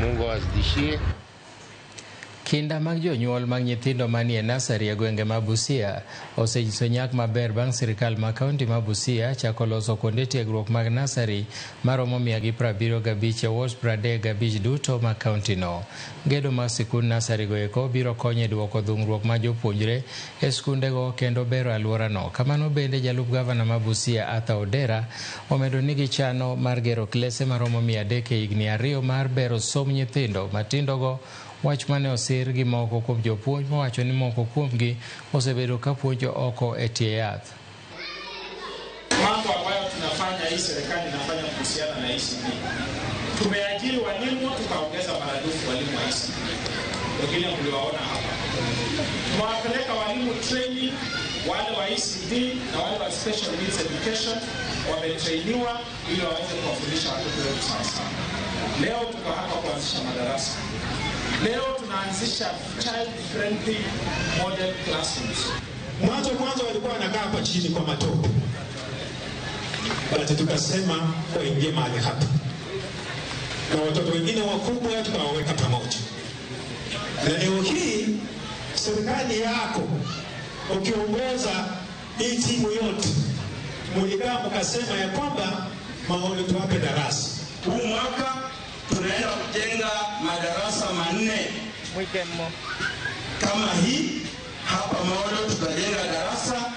Mungu awazidishie. Kinda mag jonyuol mag nyithindo manie nasari e gwenge ma Busia osenyiso nyak maber bang' sirikal ma kaunti ma Busia chako loso kuonde tiegruok mag nasari maromo 175 e wards 35 duto mag kaunti no. Gedo mar sikund nasari go eko biro konyo e duoko dhungruok mar jopuonjre e skundego kendo bero alworano. Kamano bende jalup gavana ma Busia Arthur Odera omedo ni gichano mar gero klese maromo 300 e higni 2 mar bero somb nyithindo matindogo, wach mane osir gi moko kuom jopuonj mowacho ni moko kuomgi osebedo ka puonjo oko e tie yath. Mambo ambayo tunafanya hii serikali inafanya kuhusiana na ECD. Tumeajiri walimu tukaongeza maradufu walimu wa ECD. Wengine mliwaona hapa. Tumewapeleka walimu training, wale wa ECD na wale wa special needs education wametrainiwa ili waweze kuwafundisha watoto wetu sawa sawa. Leo tuko hapa kuanzisha madarasa. Leo tunaanzisha child friendly model classrooms. Mwanzo mwanzo walikuwa wanakaa hapa chini kwa matope, basi tukasema waingie mahali hapa, na watoto wengine wakubwa tukawaweka pamoja. Na leo hii serikali yako ukiongoza hii timu yote, mulikaa mkasema ya kwamba Maolo tuwape darasa. Huu mwaka tunaenda kujenga madarasa 4 kama hii hapa Maolo tutajenga darasa.